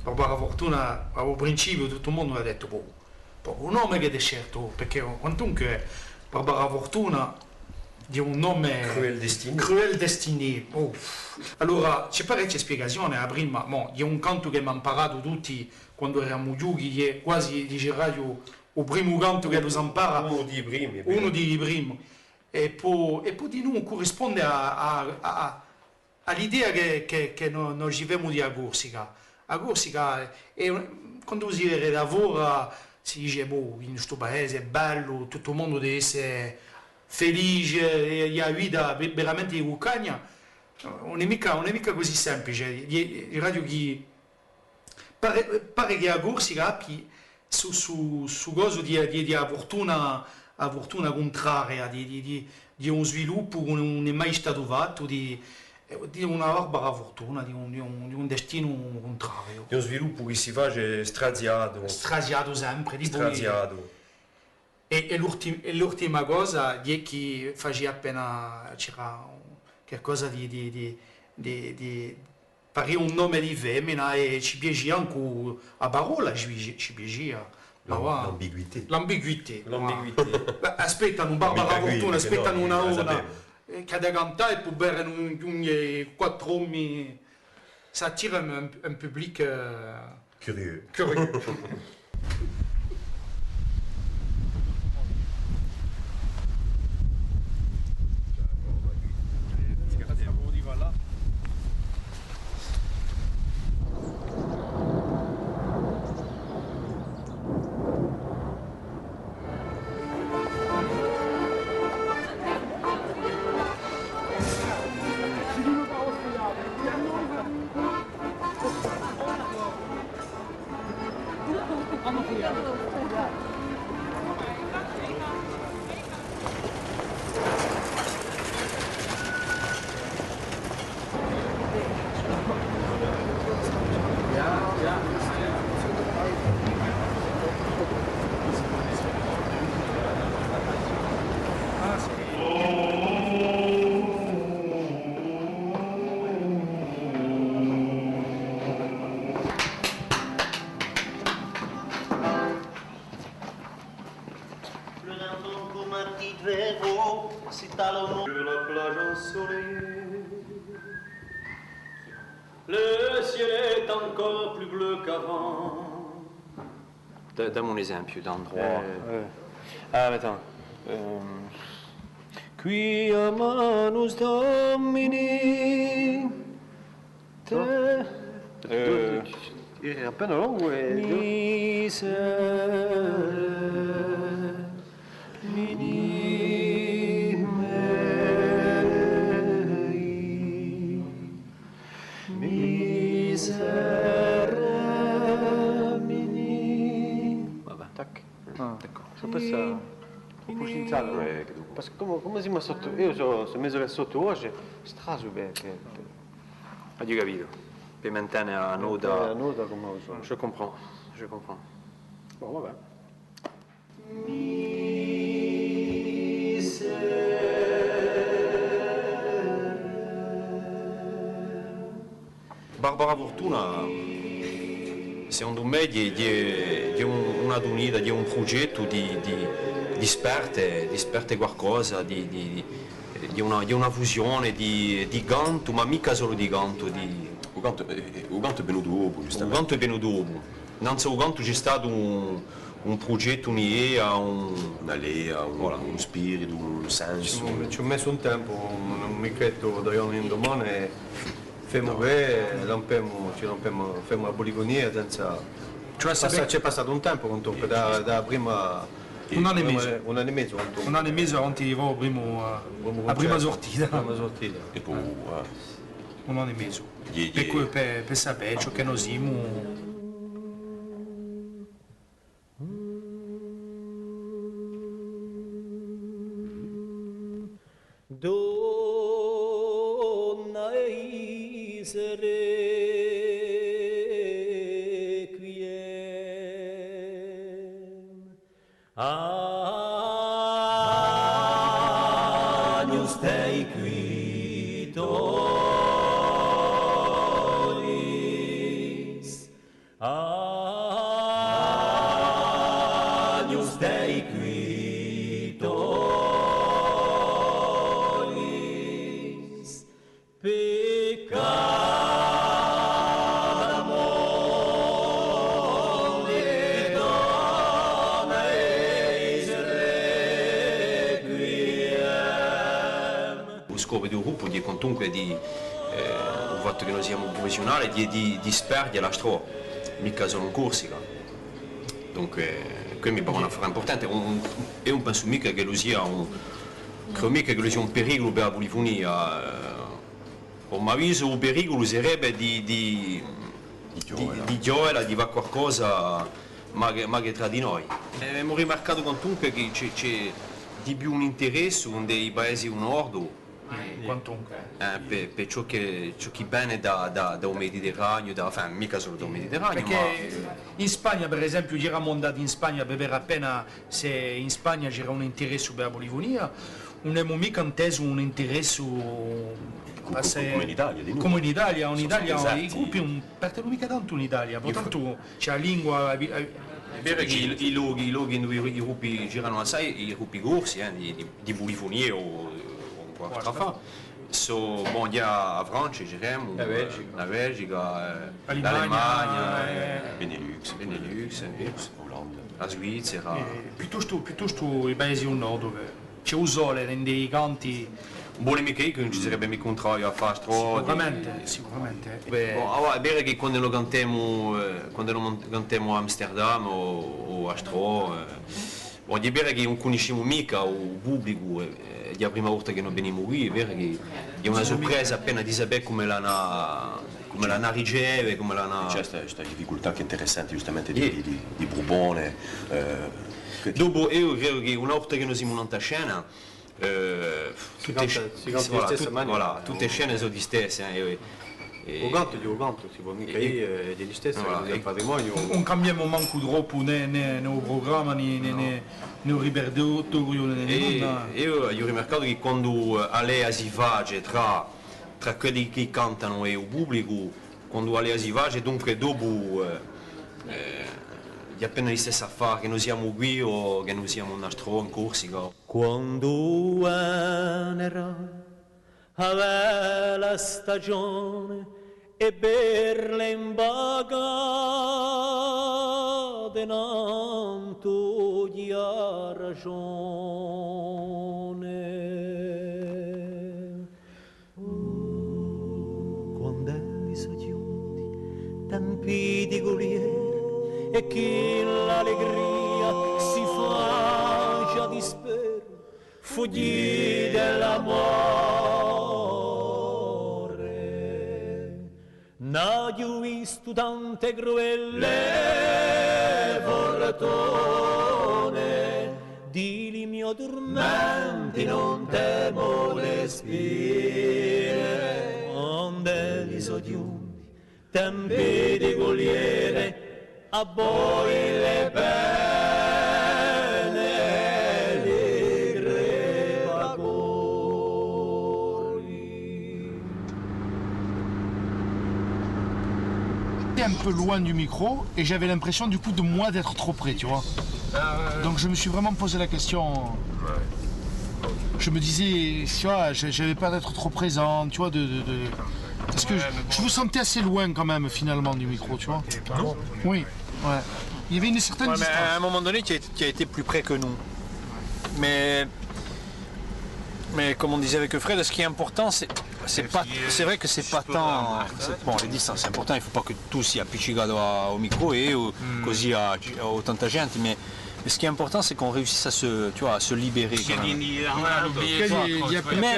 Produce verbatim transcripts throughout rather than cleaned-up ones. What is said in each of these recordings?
Barbara Fortuna, à u principiu, tuttu u mondu hà dettu, "Boh, pocu nome ch'avete sceltu, perchè quantunque Barbara Fortuna hè un nome." Cruel Destinée. Cruel Destinée, oh. Allora, ci hè parechje spiegazione, a prima, bon, hè un cantu chì emu amparatu tutti quandu eramu chjuchi, hè quasi, diceraghju, u primu cantu ch'ellu s'ampara. Unu di i primi, unu di i primi. È po, è po dinù currisponde à, à, à, à l'idea chì, chì, chì no, no ci femu di a Corsica. A Corsica hè, quandu si vede da fora, si dice, "Boh, in stu paese hè bellu, tuttu u mondu deve esse felice, è, è a vita ve-, veramente di cuccagna." Ùn hè micca, ùn hè micca cusì semplice. Hè, hè, hè veru chì pare, pare chì a Corsica abbia stu, stu, stu cosu di, di, di a furtuna, a furtuna cuntraria, di, di, di, di un sviluppu chì ùn hè mai statu fattu, di, di una barbara furtuna, di un, di un, di un destinu cuntrariu. Di un sviluppu chì si face straziatu. Straziatu sempre, di poi. Straziatu. È, è l'ulti-, è l'ultima cosa, hè chì facia appena, c'era un, qualcosa di, di, di, di, di, paria un nome di femina è ci piacia ancu a parolla, ci, ci piacia. Ma va. L'ambiguità. L'ambiguità. L'ambiguità. Bè, aspettanu, Barbara Fortuna, aspettanu una donna, eh, chì hà da cantà è po vene un, un, eh, quattru omi, ça attire un, un, un public, euh, curieux. Curieux. Pleurant comme un petit verrou, s'étale au monde sur la plage ensoleillée. Le ciel est encore plus bleu qu'avant. Da-, dammi un esempiu d'andrò. Eh, eh. Ah, attends. Ehm, Quia manus Domini. Te, eh, era appena longu è miserere mei. Miserere mei. Vabbè. Tac. Ah. D'accordu. Sò passatu un pocu in sala. Eh, chì dopu. Perchè cum'è, cum'è simu sottu, eiu sò, sò mezu chì sottu voce, strasu per, per, per... Aghju capitu. Per mantene a nota. Per mantene a nota cum'è u sò. Je comprends, je comprends. Bon, vabbè. Barbara Furtuna, secondu mè, hè, hè, hè un, una tunita, hè un prughjettu di, di, di sparte, di sparte qualcosa, di, di, di, hè una, hè una fusione di, di cantu, ma micca solu di cantu, di... U cantu, eh, eh, u cantu hè venutu dopu, ghjustamente. U cantu hè venutu dopu. Nanzu à u cantu ci hè statu un, un prughjettu, un'idea, un... Una lea, un, voilà, un spiritu, un sensu. Ci hè, ci hè messu un tempu, ùn, ùn mi credu, da ghjornu in dumane, femu... Nò. Bè, lampemu, ci lampemu, femu a pulicunia senza... Ci hè passatu un tempu, quantunque, da, da a prima... Un annu è mezu. Un annu è mezu, quantunque. Un annu è mezu avanti di fà u primu, eh, a prima surtita. A prima surtita. È po, eh. Un annu è mezu. Iè, iè. Per, per, per sapè ciò chì no simu. Donna Requiem. Agnus Dei qui tollis, Noi simu prufessiunali di, di, di sparghje l'astro, micca solu in Corsica. Dunque, què mi pare un affare impurtante, un, un, eiu ùn pensu micca ch'ellu sia un, credu micca ch'ellu sia un periculu per a pulifunia, eh, à u mo avisu u periculu serebbe di, di, di, di ghjovella, di fà qualcosa ma chè, ma chè trà di noi. Eh, emu rimarcatu quantunque chì ci hè, ci hè di più un interessu ind'è i paesi di u nordu, eh, quantunque, eh, per, per ciò chì, ciò chì vene da, da, da u Mediterraniu, da, enfin, micca solu da u Mediterraniu, ma... Perchè in Spagna, per esempiu, eramu andati in Spagna per vede appena s'è in Spagna c'era un interessu per a pulifunia, ùn emu micca intesu un interessu assai cum'è in Italia, di novu. Cum'è in Italia, in Italia i gruppi ùn partenu micca tantu in Italia, purtantu ci hè a lingua, a, a... Hè vera chì i, i lochi, i lochi induve i, i gruppi giranu assai, i gruppi corsi, eh, di, di, di pulifunia o, o qualcosa da fà. Sò, bon, ghjè a Francia, dicemu, a Belgica, eh, l'Alemagna, eh, Benelux, Benelux, eh, Olanda, a Svizzera. Eh, piuttostu, piuttostu i paesi di u nordu, chì ci hè u sole, ind'i canti. Ùn vole micca dì chì ùn ci sarebbe micca un travagliu à fà, astro. Sicuramente, sicuramente. Bon, allora, hè vera chì quandu no cantemu, eh, quandu no cantemu à Amsterdam o, o astro, eh, bon, hè vera chì ùn cunniscimu micca u publicu, eh, eh, hè a prima volta chì no venimu quì, hè vera chì hè una surpresa appena di sapè cum'ellu hà, cum'ellu hà da riceve, cum'ellu hà da... Ci hè sta, sta difficultà chì hè interessante, ghjustamente, di, di, di, di prupone, eh, dopu, eiu credu chì una volta chì no simu nant'à a scena, eh, tutte, voilà, tutte e scene sò listesse, eh, è, è... U cantu hè u cantu, si pò micca dì, eh, hè listessu, voilà, hè un patrimoniu. Ùn, ùn cambiemu mancu troppu nè, nè, nè u prugramma, nè, nè, nè, nè u ripertoriu, nè, nè nunda. Eiu, eiu aghju rimarcatu chì quandu, eh, a lea si face trà, trà quelli chì cantanu è u publicu, quandu a lea si face, dunque dopu, eh, eh, hè appena listessu affare, chì no simu quì o chì no simu in astro, in Corsica. Quandu venerà a bella stagione è per le imbacate nantu ghjè a ragione. Oh, quand'elli sò ghjunti tempi di guliere è chì l'allegria si face à disperu, fughjite l'amore. N'aghju vistu tante cruelle fortune, di li mio turmenti ùn temu le spine. Quand'elli sò ghjunti tempi di guliere, à voi le pene, li crepacori. J'étais un peu loin du micro et j'avais l'impression du coup de moi d'être trop près, tu vois. Donc je me suis vraiment posé la question. Je me disais, tu vois, j'ai- j'avais peur d'être trop présent, tu vois, de, de- de- parce que je vous sentais assez loin quand même finalement du micro, tu vois. Oui, ouais. Il y avait une certaine distance. Ouais, mais à un moment donné, tu as, tu as été plus près que nous. Mais, mais comme on disait avec Fred, ce qui est important, c'est, c'est pas, c'est vrai que c'est pas tant, c'est- bon, les distances, c'est important, il faut pas que tu sia appiccicatu à- au micro è, eh, cusì à, à tanta ghjente, mais, mais ce qui est important, c'est qu'on réussisse à se, tu vois, à se libérer quand même. Mais,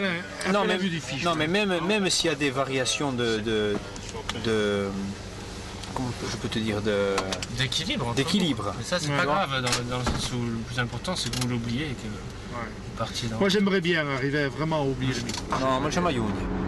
non, mais, non, mais même, même s'il y a des variations de, de, de, comment je peux te dire, de, d'équilibre, entre nous. Mais ça, c'est pas grave, dans, dans le sens où le plus important, c'est que vous l'oubliez et que vous partiez dans... Moi, j'aimerais bien arriver vraiment à oublier le micro. Nò, ma ci hè mai ghjuntu.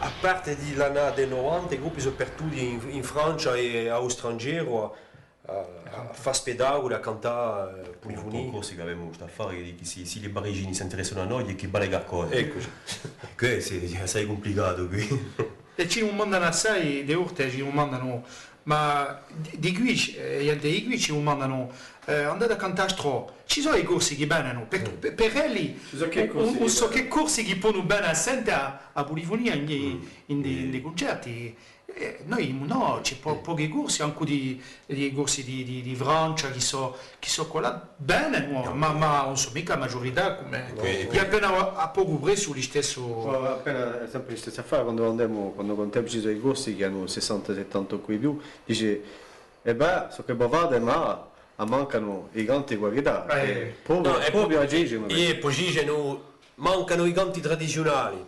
À parte di l'annate novanta, i gruppi sò partuti in, in Francia è à u straniero, à, à fà spettaculi, à cantà, eh, pulifunia. Corsi chì avemu st'affare chì, chì sì, sì i Parigini s'interessanu à noi, hè chì vale qualcosa. Eccu. Què hè assai cumplicatu quì. È ci dumandanu assai, di volte ci dumandanu, ma di, di quì, eh, ghjente di quì ci dumandanu, eh, andate à cantà altrò, ci sò i Corsi chì venenu, per, per, per elli, ùn sò chè Corsi chì ponu vene à sente a, a pulifunia in, in, in i cuncerti. Eh, noi, nò, ci hè po-, pochi Corsi, ancu di, di Corsi di, di, di Francia, chì sò, chì sò quallà, bè, nò, ma, ma ùn sò micca a maghjurità, cum'è, hè appena à, à pocu pressu listessu. Appena, hè sempre listessu affare, quandu andemu, quandu cuntemu ci sò i Corsi chì anu sessanta, settanta o quì più, dice, è bè, sò chè bravate, ma mancanu i canti di qualità, eh, propiu, nò, hè propiu à dicenu. È po dicenu, mancanu i canti tradiziunali.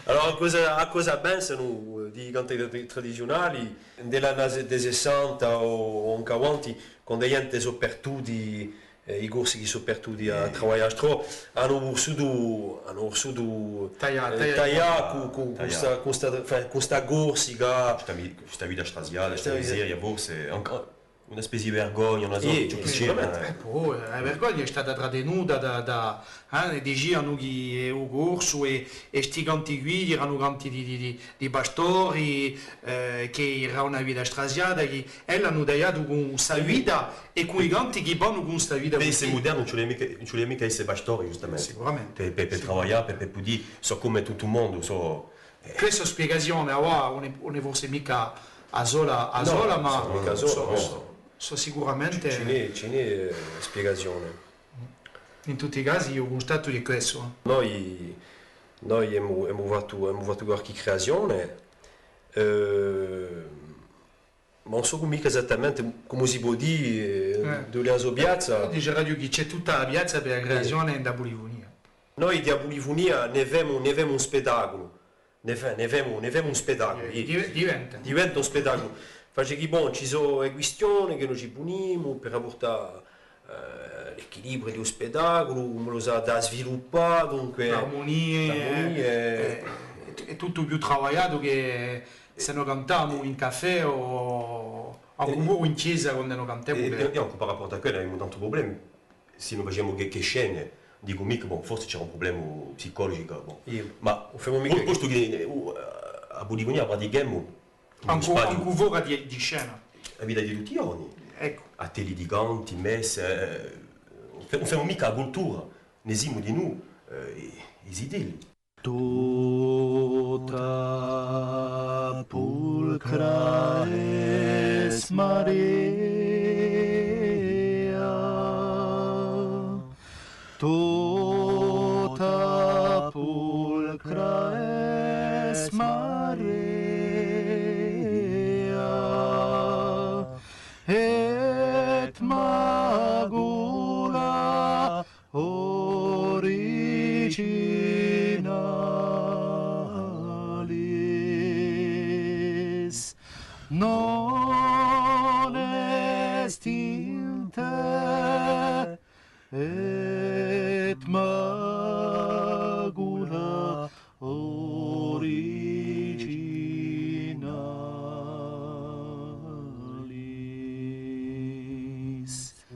Allora, à cosa, à cosa pensanu, eh, di i canti tra-, tradiziunali? Di l'anni se-, di sessanta o, o ancu avanti, quandu a ghjente sò partuti, eh, i Corsi chì sò partuti à travaglià altrò, anu vulsutu, anu vulsutu taglià, eh, taglià cù, cù, cù sta, cù sta, enfin, cù sta Corsica. Sta vi-, sta vita strasiata, sta miseria, forse, ancu, una spezia di vergogna, ùn sò, ciò chì c'era, sicuramente. Eh, po, eh, a vergogna hè stata trattenuta da, da, eh, dicianu chì, eh, u corsu è, è sti canti quì eranu canti di, di, di, di pastori, eh, chì era una vita strasiata, chì, eh, l'anu tagliatu cù sta vita è cù i canti chì vanu cù sta vita. Per esse mudernu, ùn ci vole micca, ùn ci vole micca esse pastori, ghjustamente. Sicuramente. Per, per, per travaglià, per, per pudè, sò cum'è tuttu u mondu, sò, eh. Questa hè a spiegazione, avà, ùn hè, ùn hè forse micca a sola, a sola, ma sò, sò, sò sicuramente. Ci n'hè, ci n'hè, eh, spiegazione. In tutti i casi, eiu cunstatu chì hè quessu, eh. Noi, noi emu, emu fattu, emu fattu qualchì creazione, eh, ma ùn sò micca esattamente cumu si pò dì, eh, duva hè a so piazza. Diceraghju chì ci hè tutta a piazza per a creazione è a pulifunia. Noi di a pulifunia ne femu, ne femu un spettaculu. Ne fe-, ne femu, ne femu un spettaculu. Eh, dive-, diventa. Diventa un spettaculu. Face chì, bon, ci sò e quistione chì no ci punimu per rapportà, eh, l'equilibriu di u spettaculu, cumu ellu s'hà da sviluppà, dunque, l'armunie, l'armunie, eh, hè, hè tuttu più travagliatu chè s'è no cantemu in caffè o ancu puru in chjesa quandu no cantemu. È, è, è ancu par rapport à quellu avemu tantu prublemi. S'è no facemu chè, chè scene, dicu micca, bon, forse c'era un prublemu psicologicu, bon. Ma postu chì, eh, a pulifunia a pratichemu in u spaziu. Ancu fora di, di scena. A vita di tutti i ghjorni. Eccu. Attelli di canti, messe, eh, ùn fe-, ùn femu micca a cultura, ne simu dinù, eh, i, i zitelli. Tota pulcra es Maria, tota pulcra es Maria, et macula originalis, non est in te et macula originalis.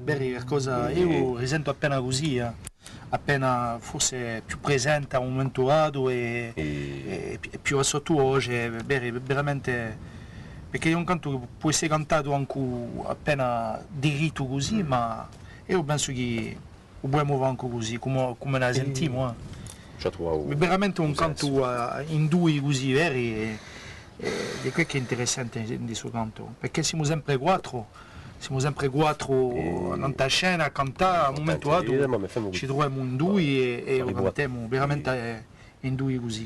Bè, hè qualcosa, eiu risentu appena cusì, eh. Appena forse più presente à un mumentu datu è, è, è più sottu voce, bè, veramente, perchè hè un cantu chì pò esse cantatu ancu appena dirittu cusì, ma eiu pensu chì u pudemu fà ancu cusì, cum'è, cum'è a sentimu, eh. Veramente un cantu, eh, in dui cusì veri, è, è hè què chì hè interessante in, in stu cantu, perchè simu sempre quattru, simu sempre quattru nant'à a scena à cantà, à un mumentu datu ci truvemu in dui è, è u cantemu veramente, eh, in dui cusì.